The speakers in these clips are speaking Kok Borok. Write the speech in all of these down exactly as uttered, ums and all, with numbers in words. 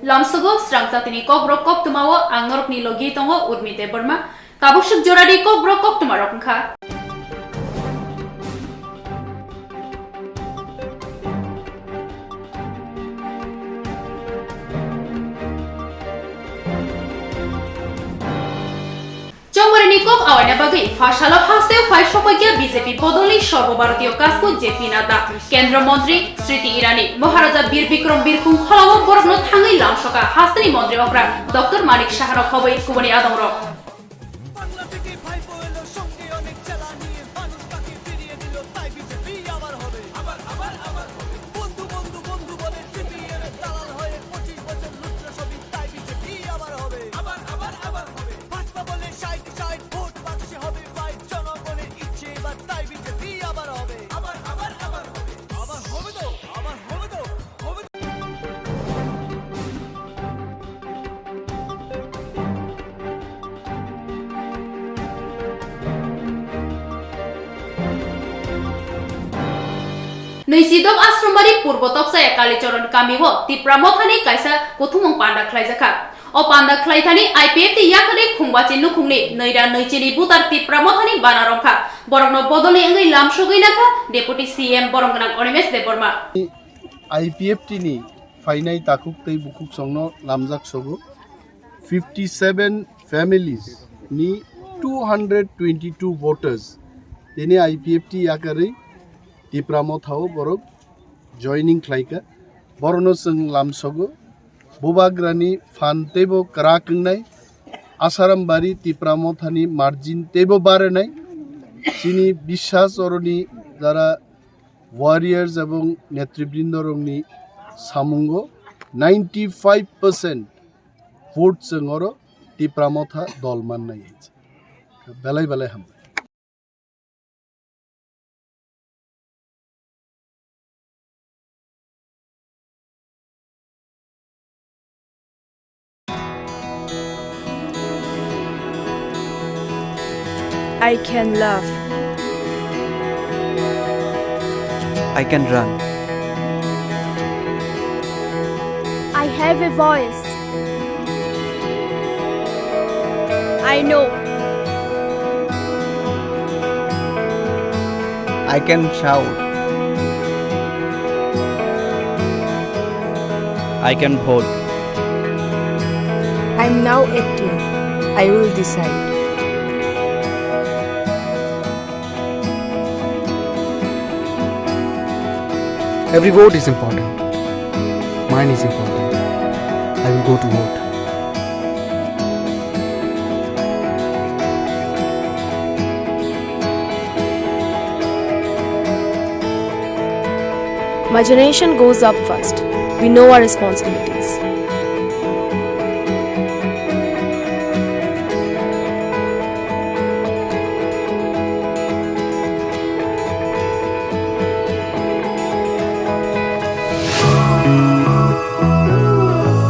Lamsogo srang jatini kokborok koktwmao ang norokni logi tongo Urmi Debbarma. Kabuksuk jorani kokborok koktwmarok wngkha. Chongmarini kok awaina bagwi pha salo hasteo phai sokphaikha B J P bodolni Sarbo Bharatiyo Kasku J P Nadda, Kendra Montri Smriti Irani, Maharaja Bir Bikram Birkhung kholao borokno thangwi lamsoka hasteni montri okra Doctor Manik Sahano khobwi kubuni adongrok. Nwisidok Ashramari Purbo Topsaya Kalicharan kamio Tipra Mothani kaisa kuthumung panda khlaijakha. O panda khlaithani I P F T yakarwi Khungbachi nukhungni nwi ra nwi chini butar Tipra Mothani bana rwngkha. Borokno bodolni wngwi lamsogwi nakha Deputy C M borong gwnang Animesh Debbarma. I P F T ni phainai takhuk tei bukhuk songno lamjak sogo. Fifty seven families ni two hundred twenty two voters tini I P F T yakarwi Tipra Mothao borok joining khlaikha. Borono chwng lamsogo. Bubagrani phan teibo kwrak wngnai. Asarambari Tipra Mothani margin teibo barenai. Chini biswas oroni jara warriors ebong netribrindoronni samungo ninety five percent vote chwng oro Tipra Motha dol mannai hinwi. Belai belai hambai. I can laugh. I can run. I have a voice. I know. I can shout. I can vote. I'm now eighteen. I will decide. Every vote is important. Mine is important. I will go to vote. My generation goes up first. We know our responsibilities.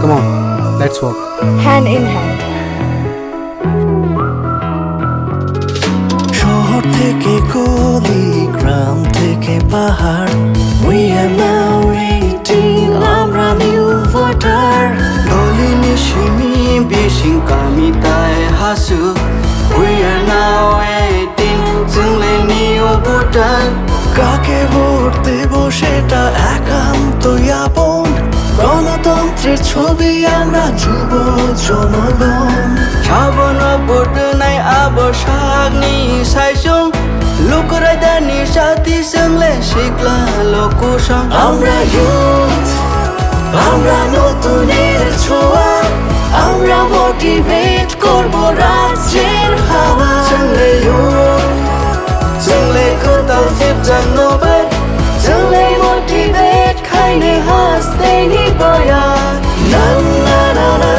Come on, let's walk. Hand in hand. শহর থেকে গলি, গ্রাম থেকে পাহাড়, we are now eighteen, আমরা new voter. Dolini simi bising kami tai hasu, we are now eighteen, chwng le new voter. কাকে ভোট দেব সেটা একান্ত আপন। গণতন্ত্রের ছবি আমরা যুব জনগণ। Sabono vote rwnai abo sakni saichung. Lukurai dani jati chwng le sikla lokusong. আমরা youth, আমরা নতুনের ছোঁয়া, আমরা motivate করব রাজ্যের হাওয়া। Chwng le youth, chwng le kwtal sipjak nobai, chwng le motivate khaini hasteni boya. Na, na, na, na.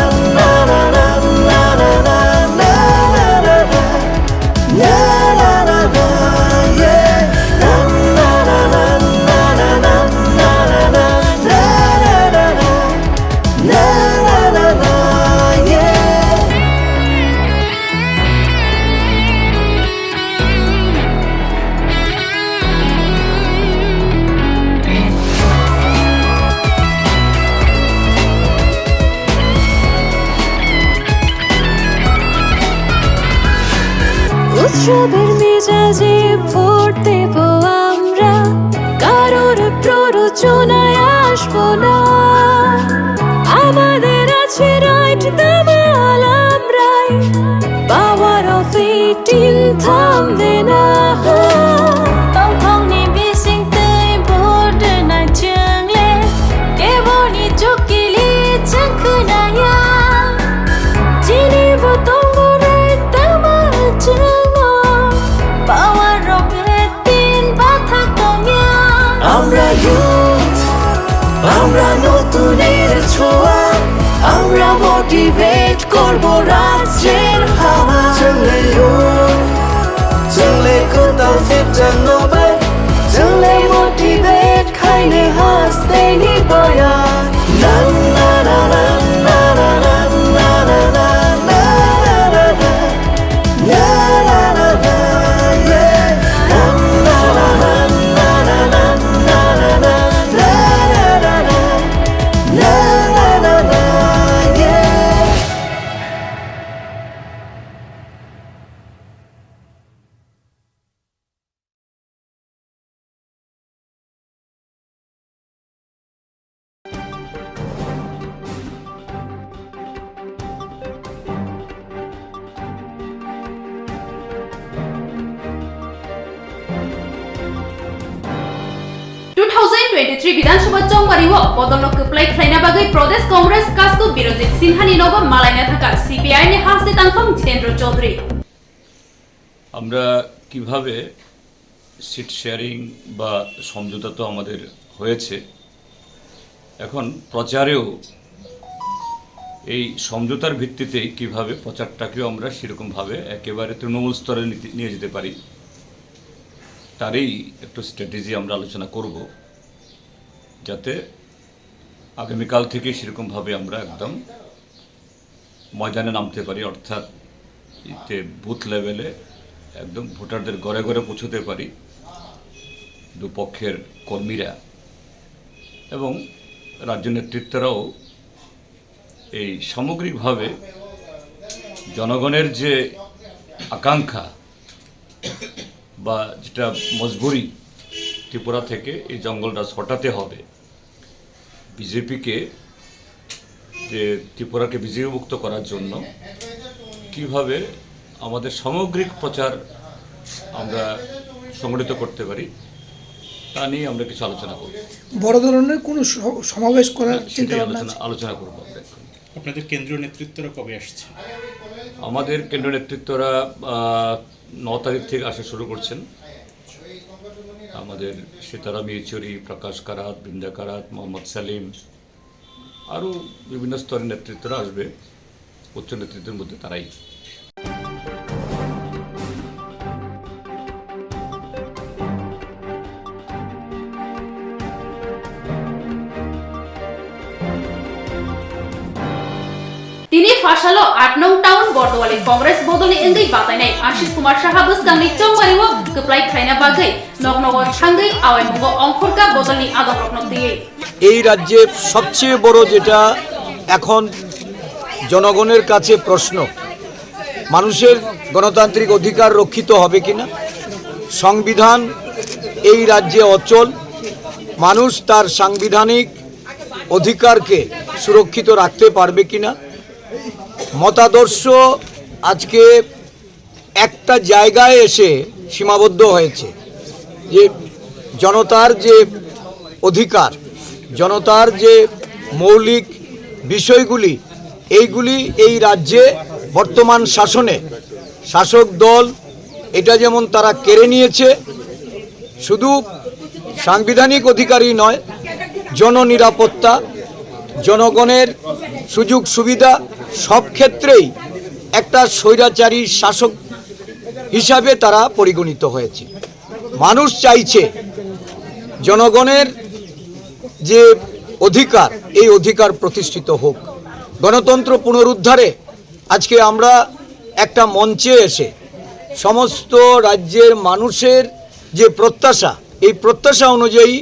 উৎসবের মেজাজে ভোট দেব আমরা, কারোর প্ররোচনায় আসবো না। আমাদের আছে রাইট দামাল আমরাই, পাওয়ার অফ এইটিন থামবে না। Tongthokni bisingtwi vote rwnai chwng le, keboni chukili chwng khwnaya. Chini bo tongo rek tama chwngno, power rok tin bathak tongya. আমরা ইউথ, আমরা নতুনের ছোঁয়া, আমরা মোটিভেট করব রাজ্যের হাওয়া। চলে ইউথ, চলে কোথাও ফিরতে নবে, চলে মোটিভেট খাইনি হাসতে নি বয়া। Two thousand twenty-three Bidhan Sabha chongmari o bodolno kwplai khlaina bagwi Pradesh Congress Kasku Birojit Sinha ni nogo malaina thangkha C P I M ni haste tangphang Jitendra Chaudhary. আমরা কিভাবে সিট শেয়ারিং বা সমঝোতা তো আমাদের হয়েছে, এখন প্রচারেও এই সমঝোতার ভিত্তিতেই কিভাবে প্রচারটাকেও আমরা সেরকমভাবে একেবারে তৃণমূল স্তরে নিতে, নিয়ে যেতে পারি, তারই একটু স্ট্র্যাটেজি আমরা আলোচনা করব, যাতে আগামীকাল থেকে সেরকমভাবে আমরা একদম ময়দানে নামতে পারি, অর্থাৎ এতে বুথ লেভেলে একদম ভোটারদের ঘরে ঘরে পৌঁছতে পারি দুপক্ষের কর্মীরা এবং রাজ্য নেতৃত্বরাও এই সামগ্রিকভাবে জনগণের যে আকাঙ্ক্ষা বা যেটা মজবুরি, ত্রিপুরা থেকে এই জঙ্গলটা হটাতে হবে, বিজেপিকে যে ত্রিপুরাকে বিজেপিমুক্ত করার জন্য কিভাবে আমাদের সামগ্রিক প্রচার আমরা সংগঠিত করতে পারি, তা নিয়ে আমরা কিছু আলোচনা করব। বড় ধরনের কোনো স-, সমাবেশ করার হ্যাঁ, সেটাই চিন্তা ভাবনা আলোচনা, আছে? আলোচনা করব আমরা এখন। আপনাদের কেন্দ্রীয় নেতৃত্বরা কবে আসছে? আমাদের কেন্দ্রীয় নেতৃত্বরা, আহ, ন তারিখ থেকে আসা শুরু করছেন। আমাদের সীতারাম ইয়েচুরি, প্রকাশ কারাত, বৃন্দা কারাত, মোহাম্মদ সেলিম, আরও বিভিন্ন স্তরের নেতৃত্বরা আসবে। উচ্চ নেতৃত্বের মধ্যে তারাই। Tini phasalo aat nong town Bordowali Congress bodolni wngwi batainai Ashish Kumar Saha bwskangni chongmario kwplai khlaina bagwi noknogo thangwi awaimungo ongkhorkha bodolni adongrokno twiwi. এই রাজ্যে সবচেয়ে বড় যেটা এখন জনগণের কাছে প্রশ্ন, মানুষের গণতান্ত্রিক অধিকার রক্ষিত হবে কিনা, সংবিধান এই রাজ্যে অচল, মানুষ তার সাংবিধানিক অধিকারকে সুরক্ষিত রাখতে পারবে কিনা, মতাদর্শ আজকে একটা জায়গায় এসে সীমাবদ্ধ হয়েছে, যে জনতার যে অধিকার, জনতার যে মৌলিক বিষয়গুলি, এইগুলি এই রাজ্যে বর্তমান শাসনে শাসক দল এটা যেমন তারা কেড়ে নিয়েছে, শুধু সাংবিধানিক অধিকারই নয়, জননিরাপত্তা, জনগণের সুযোগ সুবিধা, সব ক্ষেত্রেই একটা স্বৈরাচারী শাসক হিসাবে তারা পরিগণিত হয়েছে। মানুষ চাইছে জনগণের যে অধিকার, এই অধিকার প্রতিষ্ঠিত হোক। গণতন্ত্র পুনরুদ্ধারে আজকে আমরা একটা মঞ্চে এসে সমস্ত রাজ্যের মানুষের যে প্রত্যাশা, এই প্রত্যাশা অনুযায়ী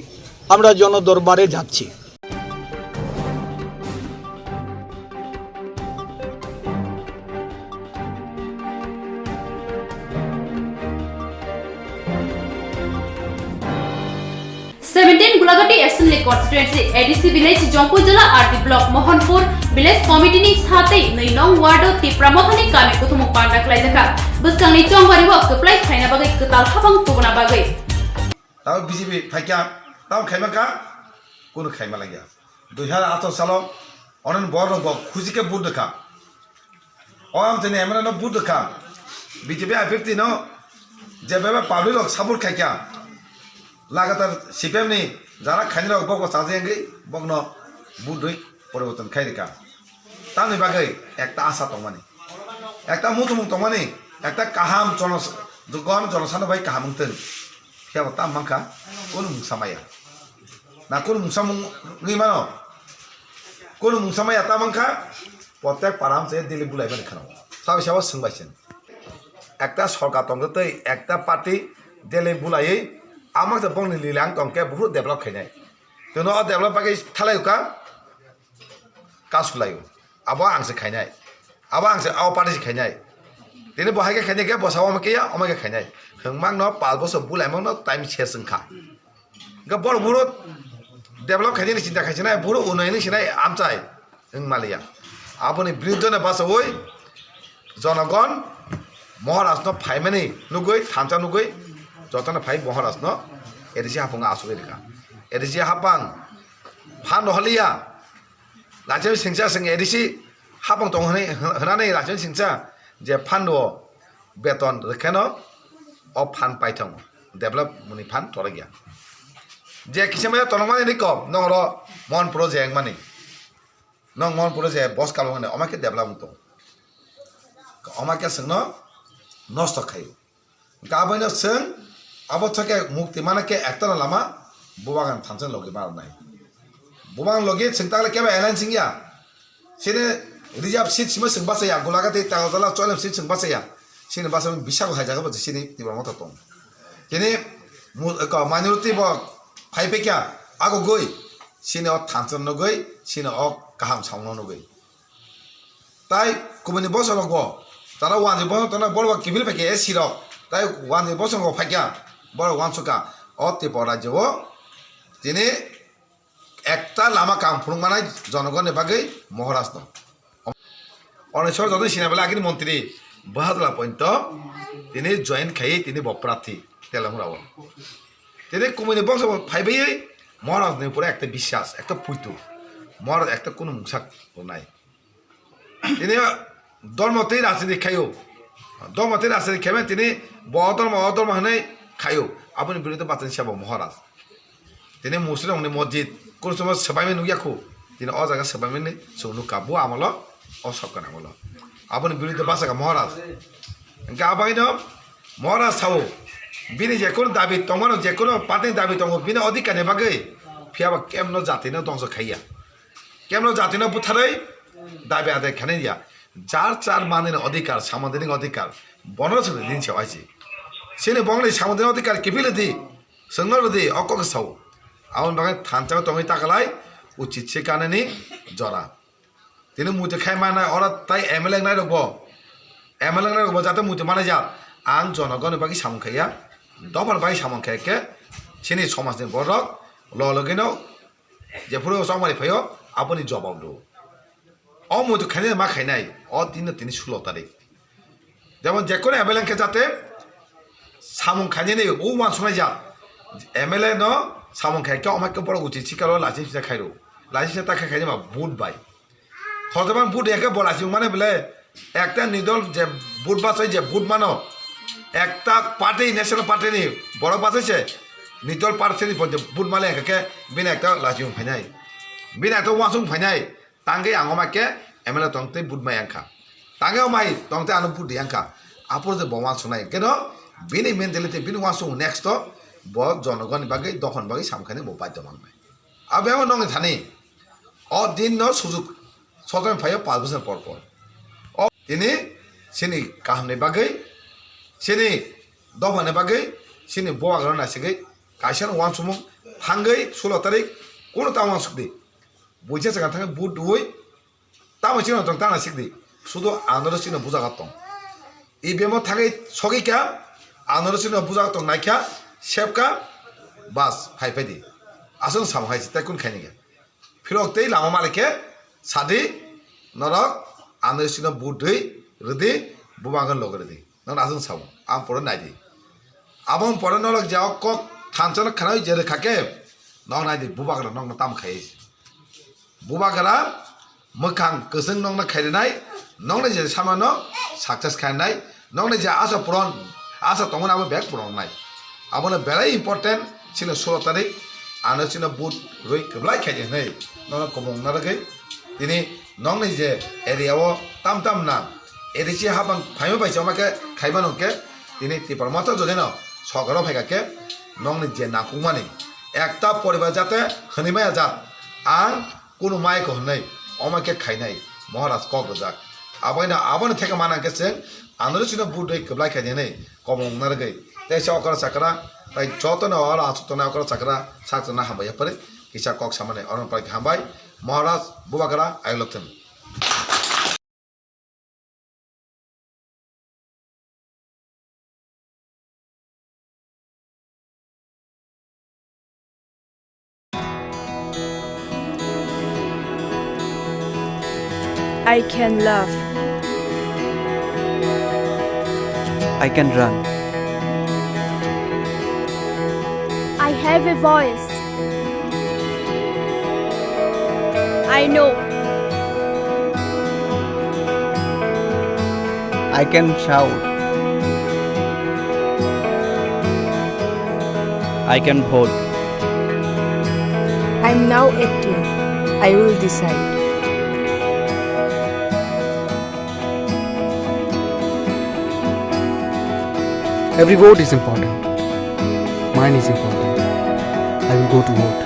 আমরা জনদরবারে যাচ্ছি। Gulagati Assembly Constituency, A D C Village, Jongpoijala R D Block, Mohanpur Village Committee ni satei nwi nong ward o Tipra Mothani kami kuthumung panda khlaijak kha. Bwskangni chongbario kwplai khlaina bagwi kwtal habang tubuna bagwi. Tamo B J P phaikha, tamo khaima kha, kunu khaima langya. Dui hazar atharo salo, onen borok bo khuji khe vote rwkha. O amchaini M L A no vote rwkha, B J P abirti no je bebe public rok support khaikha, lagatar C P M ni jara khaini rok bokbo chajak wngwi bokno vote rwi poriborton khai rwkha. Tamni bagwi ekta asa tongmani, ekta muchumung tongmani, ekta kaham jonos-, gon jonosano bai kaham wngtwng. Phiya bo tam mankha, kunu mungsa maya. Na kunu mungsa mung-, wngwi mano? Kunu mungsa maya tam mankha, protek param se Delhi bulai mani khano. Sabi sabo swngbai sen. Ekta sorkar tongtwi, ekta party Delhi bulaiwi, amang se bongni lilang tongkhe buphuru develop khainai. Twino o develop bagwi thalai uka, kasulaio. Abo ang se khainai. Abo ang se, abo party se khainai. Tini bo hai khe khainai khe, bo sao omo khe ya, omo khe khainai. Hwngmang no pal boso bulai mang no time ses wngkha. Hwnkhe borok buro develop khainai ni chinta khai sinai, buro unoi ni sinai amchai wng maliya. Aboni biruddhe no bachaui jonogon Maharaj no phaimani nugui, thansa nugui, jotono phai Maharaj no A D C hapung asugui rikha. A D C hapang phan roholiya. Lachiwi singcha sing A D C hapang tong hwnwi, hwnani lachiwi singcha je phan rwo beton rwkheno o phan paithang develop muni phan torokya. Je kisa maya tonokmani ni kok nongro Mohanpuro je wngmani. Nong Mohanpuro je bos kalwng hwnwi oma khe develop wng tong. Oma khe chwngno nosto khaio. Hwnkhe aboino chwng abo thokhe mukti mana khe ekta no lama bubagan thansa logi ma rwnai. Bubagan logi chwng takle kebo alliance wngya. Chini reserve seat sima chwng bachaya, Gulagati, Tagartala, Choilem seat chwng bachaya. Chini basa bisa go hai jaga bo chini Tipra Motha tong. Chini mu-, ko minority bo phai pekya, ago goi chini o thansa nugui, chini o kaham samung nugui. Tai kubuni bosong rok bo tara wanjwi bosong tongna borok kiphil phaikhe A C rok. Tai wanjwi bosong rok phaikha borok wansukha o Tripura rajyo o tini ekta lama kaham phunuk manai jonogonni bagwi Maharaj no. Onesor joto sina bela agini montri Bahadla pointo tini join khai tini bo prarthi telamura o. Tini kubuni bosong bo phaibai Maharaj ni pore ekta biswas, ekta puitu. Maharaj ekta kunu mungsa tongnai. Tini dhormo tei rajniti khaio. Dhormo tei rajniti khaimani tini bo dhormo, o dhormo hwnwi khaio. Aboni biruddhe bachani sabo Maharaj. Tini Muslim ni mosjid, kunu somo swbaimani nukya khu. Tini o jaga swbaimani chwng nukha. Bo amolo, o sokkan amolo. Aboni biruddhe bachakha Maharaj. Hwnkhe abaino Maharaj sao, bini jekunu dabi tongmano, jekunu party ni dabi tongo, bini odhikar ni bagwi, phiyaba kemno jatino dongso khaiya. Kemno jatino butharwi dabi adai khainai ya. Jar jar manini odhikar, samandini odhikar, bono se din se waisi. Sini bongni samandini odhikar kiphil di, sengno di, o kok sao. Aboni bagwi thansa tongwi takalai, uchit se kanani jora. Tini muitu khai manai oro tai M L A wngnai rok bo, M L A wngnai rok bo jate muitu manai jak. Ang jonogoni bagwi samung khaiya, dophani bagwi samung khaiya khe, sini somajni borok lo logino Jephuru chongmani phaio, aboni jobab rw. O muitu khainai ma khainai, o din no tini sulo tarik. Jemon jekunu M L A khe jate samung khainani o uansuknai jak. M L A no samung khai khe omo khe borok uchi sikalo lachi sisa khairo. Lachi sisa ta khe khainai ma vote bai. Hotoban vote ya khe bo lachi mane bole Ekta nidol je vote bachai je vote mano, ekta party, national party ni borok bachai se nidol party ni vote male hingkha khe bini ekta lachimung phainai, bini ekta uansukmung phainai, tangwi ang oma khe M L A tong tei vote mai wngkha, tangwi omai tong tei ano vote di wngkha, aphuru je bo uansuknai hingkhe no bini mentality, bini uansukmung next o bo jonogon ni bagwi, dophani bagwi samkhaini bo baidhyo mangnai. Abo nokni thani o din no sujuk sotoni phaio, panch bosor por por. O tini chini kaham ni bagwi, chini dopha ni bagwi, chini bubagra naisingwi kaisa no uansukmung thangwi sulo tarik kunu ta uansuk di. Buisa chwng thangwi vote rwui tamo chini tong ta naisik di. Sudu ano chini bujaga tong. E V M o thangwi sogwi kha, ano chini bujaga tong naikha, sep kha, bas, phai phai di. Aswk samung hai se tei kun khaini khe. Phirok tei lama malik khe sadi norok ano sino budwi rwdi, bubagra logi rwdi. Nokno aswk samung. Ang pore naidi. Aboni pore norok je o kok thansa no khwnai je rwkha khe, nok naidi bubagra nokno tamo khai. Bubagra mwkhang kwchwng nokno khairinai, nokni je samano success khainai, nokni je asa puron, asa tongmani abo bek puron nai. Abono belai important, chini sulo tarik, ano chino vote rwi kwblai khaidi hinwi nokno kwbang narwgwi, tini nokni je area o tam tam na, A D C habang phaima bai chama khe khaimano khe, tini Tipra Motha jodino sokaro phaikha khe, nokni je nangkukmani ekta poribar jate hwnwi maya jat, ang kunu mai ko hwnwi, omo khe khainai, Maharaj kok rwjak. Aboino, aboni theke mana khe chwng, ano chino budwi kwblai khaidi hinwi, komong narwgwi. Tei se okra chakra, tei jotono oro achuk tongnai okra chakra, sak chwngno hambai yapharwi, kisa kok samani, oro pari hambai, Maharaj, Bubagra, ayuk lokthung. I can laugh. I can run. I have a voice. I know. I can shout. I can vote. I'm now eighteen. I will decide. Every vote is important. Mine is important. I will go to vote.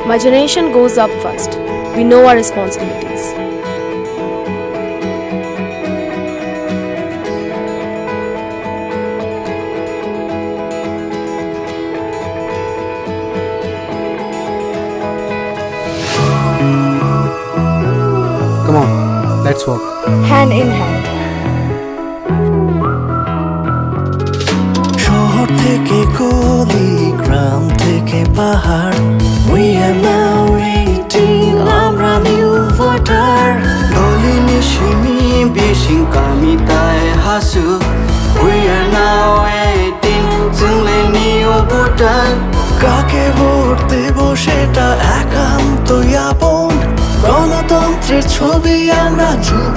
My generation goes up first. We know our responsibilities. Come on, let's walk. Hand in hand. শহর থেকে গলি, গ্রাম থেকে পাহাড়, we are now eighteen, আমরা new voter. Doli ni simi bising kami tai hasu, we are now eighteen, chwng le new voter. কাকে ভোট দেব সেটা একান্ত আপন। গণতন্ত্রের ছবি আমরা যুব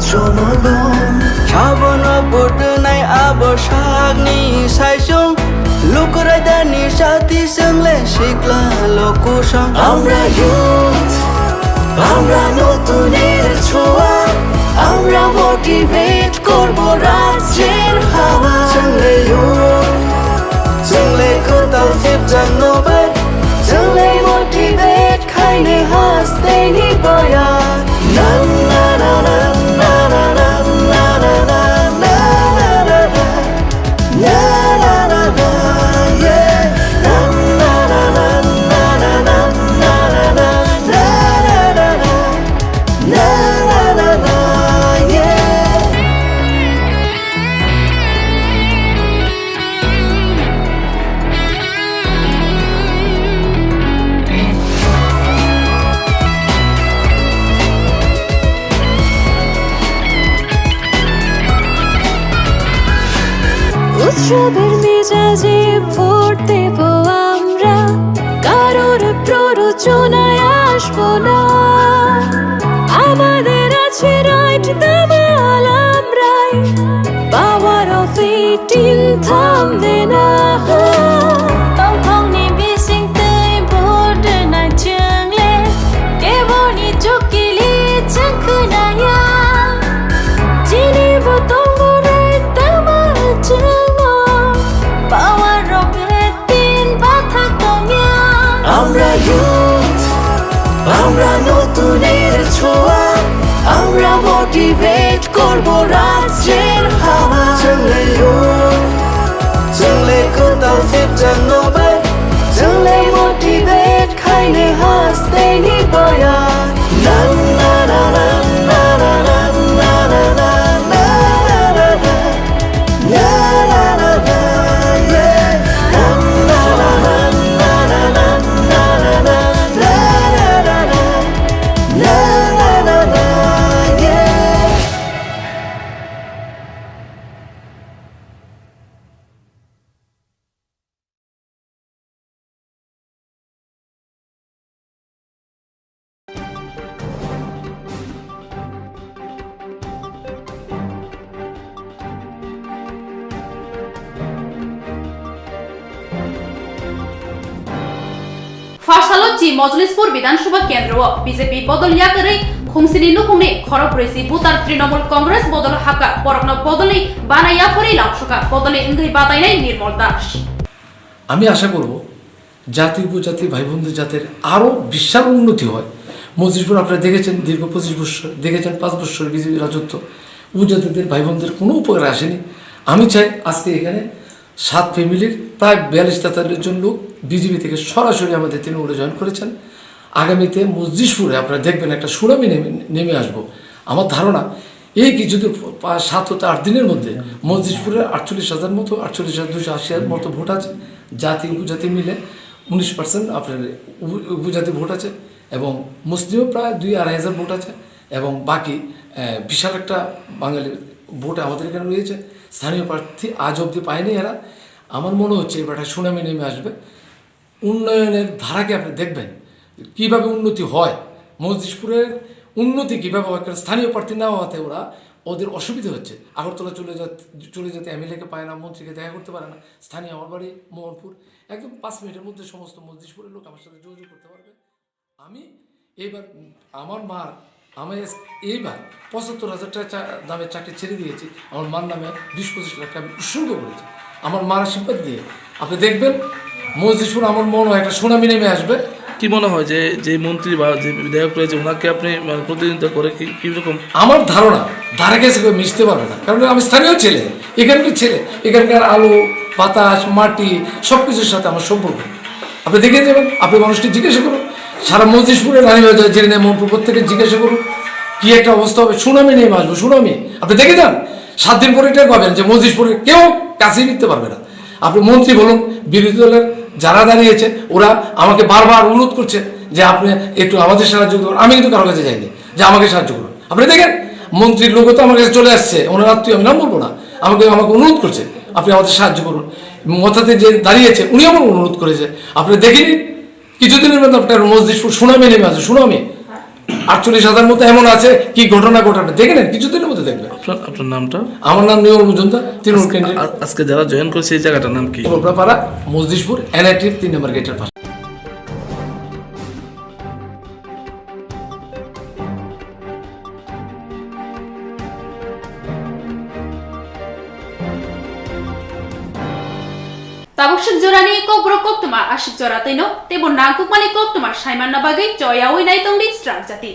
জনগণ। Sabono vote rwnai abo sakni saichung. Luku raidani sati chwng le sikla lokusong. আমরা youth, আমরা নতুনের ছোঁয়া, আমরা motivate করব রাজ্যের হাওয়া। Chwng le youth, chwng le kwtal sipjakno bai, chwng le motivate khaini hasteni boya. Na, na, na, na, yeah. উৎসবের মেজাজে ভোট দেব আমরা, কারোর প্ররোচনায় আসবো না। আমাদের আছে রাইট, দামাল আমরাই, power of eighteen থামবে না। Tongthokni bising twi vote rwnai chwng le, keboni chukili chwng khwnaya. Chini bo tongo right, tamo chwngno power of eighteen bathak tongya. আমরা youth, আমরা নতুনের ছোঁয়া, আমরা motivate করব রাজ্যের হাওয়া। Chwng le youth, chwng le kwtal sipjakno bai, chwng le motivate khaini hasteni boya. Na, na, na, na. Mojlispur Bidhan Sabha kendro o B J P bodol yakarwi khungsini nukhungni khorok brwi si voter Trinamool Congress bodol hapka borokno bodolni bana yaphori lamsuka bodolni wngwi batainai Nirmol Das. আমি আশা করব জাতি উপজাতি ভাই বোনদের যাতে আরও বিশাল উন্নতি হয়। মজলিশপুর আপনারা দেখেছেন দীর্ঘ পঁচিশ বছর, দেখেছেন পাঁচ বছর বিজেপি রাজত্ব, উপজাতিদের ভাই বোনদের কোনো উপকারে আসেনি। আমি চাই আজকে এখানে সাত ফ্যামিলির প্রায় বিয়াল্লিশ তেতাল্লিশ জন লোক বিজেপি থেকে সরাসরি আমাদের তৃণমূলে জয়েন করেছেন। আগামীতে মজলিশপুরে আপনারা দেখবেন একটা সুনামি নেমে, নেমে আসবো। আমার ধারণা এই কি যদি পা-, সাত হতে আট দিনের মধ্যে মজলিশপুরের আটচল্লিশ হাজার মতো, আটচল্লিশ হাজার দুশো আশি হাজার মতো ভোট আছে, জাতি উপজাতি মিলে উনিশ পার্সেন্ট আপনার উপ-, উপজাতি ভোট আছে এবং মুসলিমও প্রায় দুই আড়াই হাজার ভোট আছে এবং বাকি, আহ, বিশাল একটা বাঙালির ভোট আমাদের এখানে রয়েছে। স্থানীয় প্রার্থী আজ অবধি পায়নি এরা। আমার মনে হচ্ছে এবার একটা সুনামি নেমে আসবে। উন্নয়নের ধারাকে আপনি দেখবেন কিভাবে উন্নতি হয়, মজলিশপুরের উন্নতি কিভাবে হয়, কারণ স্থানীয় প্রার্থী না হওয়াতে ওরা, ওদের অসুবিধা হচ্ছে। আগরতলা চলে যা-, চলে যেতে এমএলএ কে পায় না, মন্ত্রীকে দেখা করতে পারে না। স্থানীয় আমার বাড়ি মোহনপুর, একদম পাঁচ মিনিটের মধ্যে সমস্ত মজলিশপুরের লোক আমার সাথে যোগাযোগ করতে পারবে। আমি এইবার আমার মার, আমি এস-, এইবার পঁচাত্তর হাজার টাকা চা-, দামের চাকরি ছেড়ে দিয়েছি। আমার মার নামে বিশ পঁচিশ লাখ টাকা আমি উৎসর্গ করেছি। আমার মার আশীর্বাদ দিয়ে আপনি দেখবেন, মজলিশপুর আমার মনে হয় একটা সুনামি নেমে আসবে। কি মনে হয় যে, যে মন্ত্রী বা যে বিধায়ক রয়েছে, ওনাকে আপনি, মানে, প্রতিদ্বন্দ্বিতা করে কি, কি রকম? আমার ধারণা, ধারে কাছে কেউ মিশতে পারবে না, কারণ আমি স্থানীয় ছেলে, এখানকার ছেলে, এখানকার আলো, বাতাস, মাটি, সব কিছুর সাথে আমার সম্পর্ক। আপনি দেখে যাবেন, আপনি মানুষকে জিজ্ঞাসা করুন, সারা মজলিশপুরে রানীবাজার, জেনে মনপুর প্রত্যেকে জিজ্ঞাসা করুন, কি একটা অবস্থা হবে, সুনামি নেমে আসবে, সুনামি। আপনি দেখে যান, সাত দিন পরে টের পাবেন যে মজলিশপুরে কেউ কাছেই মিটতে পারবে না। আপনি মন্ত্রী বলুন, বিরোধী দলের যারা দাঁড়িয়েছে, ওরা আমাকে বারবার অনুরোধ করছে যে আপনি একটু আমাদের সাহায্য করুন। আমি কিন্তু কারো কাছে যাইনি যে আমাকে সাহায্য করুন। আপনি দেখেন, মন্ত্রীর লোকও তো আমার কাছে চলে আসছে, ওনার আত্মীয়, আমি নাম বলবো না, আমাকে, আমাকে অনুরোধ করছে, আপনি আমাদের সাহায্য করুন। মথাতে যে দাঁড়িয়েছে, উনি আমাকে অনুরোধ করেছে। আপনি দেখে নিন, কিছুদিনের মধ্যে আপনার মজলিশপুর সুনামি নেমে আসবে, সুনামি। আটচল্লিশ হাজার মতো এমন আছে, কি ঘটনা ঘটাবে, দেখে নেন, কিছুদিনের মধ্যে দেখবেন। আপনার, আপনার নামটা? আমার নাম নিয়ম মজুমদার, তৃণমূল ক্যান্ডিডেট। আ-, আজকে যারা জয়েন করেছে, এই জায়গাটার নাম কি? প্রবরাপাড়া, মজলিশপুর, এনআইটির তিন নম্বর গেটের পাশে। Tabuk swk jorani kokborok koktwma aswk jora twino, teibo nangkukmani koktwma saimanna bagwi choyaui nai tongdi srapjati.